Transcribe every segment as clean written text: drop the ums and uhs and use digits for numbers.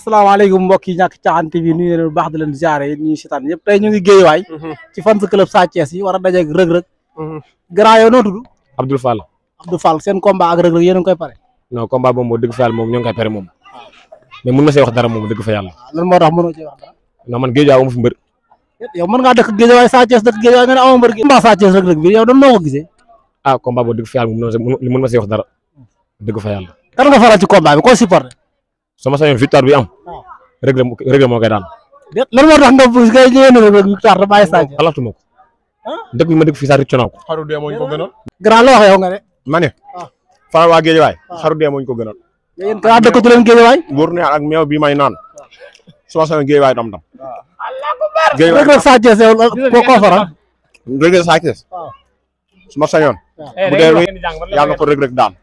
asalaamaaleykum mbokk yi ñàkk caaxaan TV nuyu leen bu baax di leen ziare yéen ñuy seetaan ñëpp tey ñu ngi Guédiawaye ci fans club Sa Thiès yi war a dajeeg rëg-rëg grand yow noo tudd Abdoul Fall. Abdou Fall seen combat ak rëg-rëg yéen a ngi koy pare non combat boobu moom dëgg fa yàlla moom ñoo ngi koy pare moom mais mun ma see wax dara moom dëgg fa yàlla. lan moo tax mënoo ci wax dara non man Guédiawaye amu fi mbër. yow mën ngaa dëkk Guédiawaye Sa Thiès dëkk Guédiawaye nga ne amoo mbër combat Sa Thiès rëg-rëg bi yow dan noo ko gisee ah combat boobu dëgg fa yàlla moom mun ma see wax dara dëgg fa yàlla. kan nga faral ci combat bi koo supporté sama sañoon victoire bi am rëg moo koy daan. lan moo tax nga ngay ñëwee ne rëg victoire da bàyyi Sa Thiès xalaatuma ko dëkk bi ma dëkk fii sax rëcc naa ko. xaru dee moo ñu ko gënoon. grand la wax yow nga ne ma ne. faral waa Guédiawaye. xaru dee moo ñu ko gënoon. yéen kaa dëkkatu leen Guédiawaye wóor na ak meew bi may naan. su ma sañoon Guédiawaye dam-dam. rëg-rëg Sa Thiès yow koo faral rëg-rëg Sa Thiès. su ma sañoon. bu dee yàlla na ko rëg-rëg daan.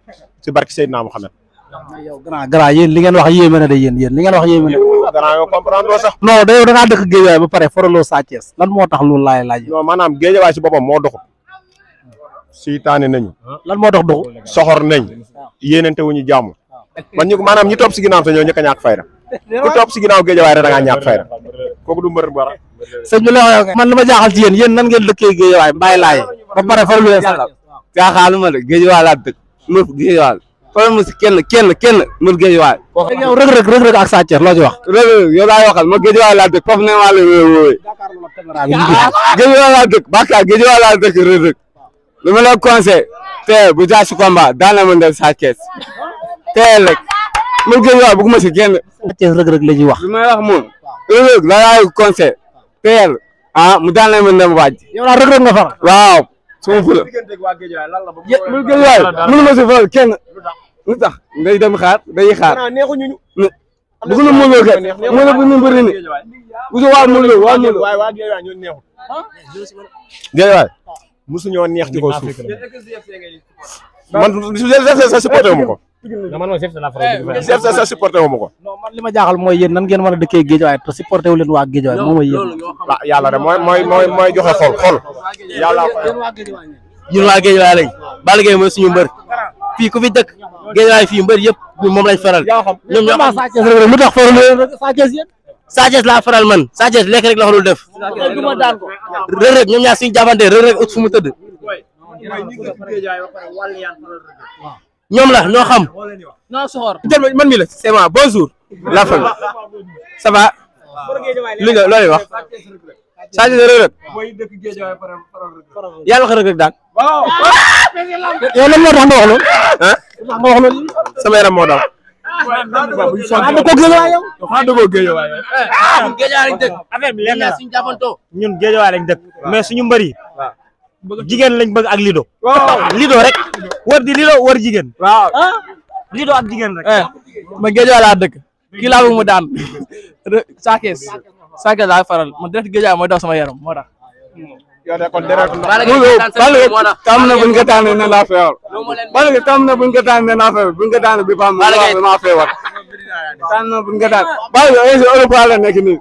si barke Seydina Mohamed. yow grand yéen li ngeen wax yéeme na de yéen li ngeen wax yéeme na grand yow comprendre sax. non da yow da ngaa dëkk Guédiawaye ba pare faraloo Sa Thiès lan moo tax loolu laay laaj non maanaam Guédiawaye si boppam moo doxul. siitaane nañu. lan moo tax doxul soxor nañ. yéenante wuñu jàmm. man ñu maanaam ñi topp si ginnaaw te ñoo njëkk a ñàkk fayda. ku topp si ginnaaw Guédiawaye rek da ngaa ñàkk fayda. kooku du mbër bara. sëñ bi la wax yow nga man li ma jaaxal ci yéen nan ngeen dëkkee Guédiawaye mbaay laay ba pare faralu leen Sa Thiès jaaxaaluma de Guédiawaye laa dëkk mër Guédiawaye fara mu si kenn mër Guédiawaye yow rëg-rëg ak Sa Thiès loo ci wax rëg yow laay waxal ma Guédiawaye laa dëkk foofu ne maa la woowe Guédiawaye laa dëkk baka Guédiawaye laa dëkk rëg lu ma la conseil te bu jaa si combat daana ma ndel Sa Thiès te rek mër Guédiawaye bëgguma si kenn Sa Thiès rëg-rëg la ñuy wax lu may wax moom rëg la laay conseil te mu daan ma ndem waaj yow daal rëg-rëg nga far waaw sama fula mër Guédiawaye mënu ma si fal kenn lu tax day dem xaar day xaar bëgg na mënuloo kat mënuloo bu ñu bëri ni bu ñu waa mënuloo waaye waa Guédiawaye ñoo neexul. Guédiawaye mosu ñoo neex ci kaw suuf. man sa supporté wu ma ko. man moom chef de la faral sa supporté wu ma ko. non man li ma jaaxal mooy yéen nan ngeen mën a dëkkee Guédiawaye te supporté wu leen waa Guédiawaye moom mooy yéen waaw yàlla de mooy joxe xol. yàlla ñun waa Guédiawaye lañ Balla Gaye mooy suñu mbër fii ku fi dëkk Guédiawaye fii mbër yëpp moom lañ faral ñoom ñoo xam Sa Thiès rëg-rëg lu tax faralu leen Sa Thiès yéen Sa Thiès laa faral man Sa Thiès lekk rek la xolul def rëg ñoom ñaar suñu jàppante rëg ut fu mu tëdd ñoom la ñoo xam ñoo soxor man mi la c'est moi bonjour la famille ça va li nga looy wax Sa Thiès rëg yàlla wax rëg daan yow lan moo tax nga wax loolu nga wax loolu sama yaram moo daw ñun Guédiawaye lañ dëkk mais suñu mbër yi jigéen lañ bëgg ak lido rek wër di lido wër jigéen waaw lido ak jigéen rek ma Guédiawaye laa dëkk kii laa bëgg mu daan Sa Thiès laa faral man direct Guédiawaye mooy daw sama yaram moo tax yow de kon deret tam na buñ ko tànnee ne laa feewal Balla Gaye tam na buñ ko tànnee ne laa feewal buñ ko tànnee bi pam maa feewal tam na buñ ko tànnee Balla Gaye Europe la nekk nii